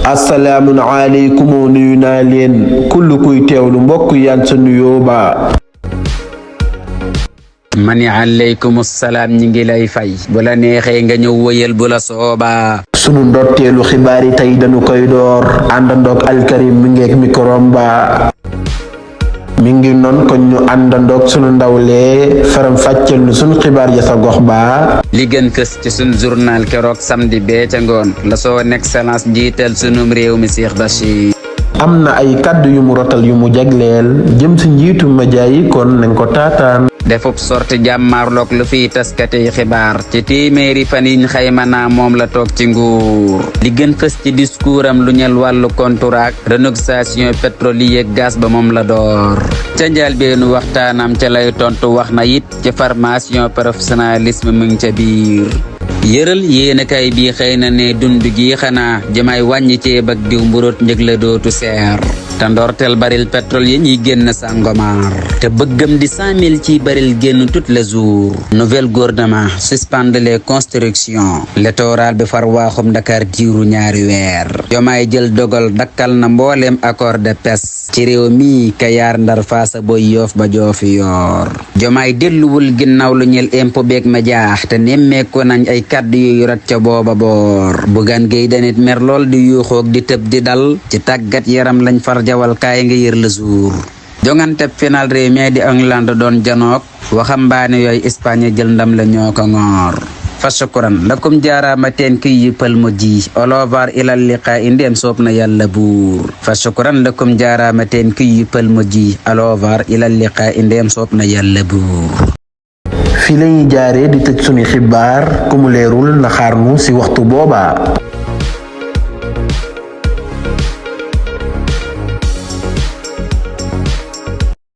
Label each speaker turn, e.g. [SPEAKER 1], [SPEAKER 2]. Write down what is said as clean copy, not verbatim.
[SPEAKER 1] Assalamu alaikum, nuyu naa leen kullu kuy teewlu mbokk yaan sa nuyoo ba.
[SPEAKER 2] mani alaykum assalaam ñi ngi lay fay bu la neexee nga ñëw wëyal bu la sooba.
[SPEAKER 1] sunu ndorteelu xibaar yi tey dañu koy door àndandoog alkarim mi ngeek microm ba mi ngi noon kon ñu àndandoog sunu ndawlee faram fàcceel nu sunu xibaar ya sa gox ba.
[SPEAKER 2] li gën kës ci sunu journal keroog samedi bee ca ngoon la son excellence njiital sunum réew mi Cheikh Bachir
[SPEAKER 1] am na ay kàddu yu mu rotal yu mu jagleel jëm ci njiitu média yi kon nañ ko taataan.
[SPEAKER 2] defub sorti jàmmaarloog lu fiy taskati xibaar ci téeméeri fan yiñ xayma naa moom la toog ci nguur li gën fës ci discours am lu ñel wàllu contrat renégociation pétrolier gaz ba moom la door ca njëlbéenu waxtaanam ca lay tontu wax na it ci formation professionnalisme mu ngi ca biir yëral yéenekaay bi xëy na ne dund gi xanaa jëmay wàññi ceeb ak diw mburoot njëg la dootu seer te ndorteel baril pétrole yi ñuy génn Sangomar te bëggam di 100 000 ci baril génn tous les jours nouvel gouvernement suspendre les constructions littoral bi far waaxum Dakar diiru ñaari weer Jomaay jël dogal dakkal na mbooleem accord de pêche ci réew mi Kayaar Ndar Faasa Boy Yoof ba Joofi Yoor Jomaay delluwul ginnaaw lu ñel impôt beeg ma jaax te nemmeeku nañ ay kàddu yu rat ca booba boor Bougane Gueye Dany mer lool di yuuxoog di tëb di dal ci tàggat yaram lañ far jawal kaay nga yër la jour jongante final réew mi di England doon janook waxambaane yooyu Espagne jël ndam la ñoo ko ngoor fa shukran lakum jaaraama teen kiy yëppal mo ji olovar ilal liqa indem soob na yàlla buur fa shukran lakum jaaraama teen kiy yëppal mo ji olovar ilal liqa indem soob na yàlla buur.
[SPEAKER 1] fi lañuy jaaree di tëj sunu xibaar ku mu leerul na xaar nu ci waxtu booba.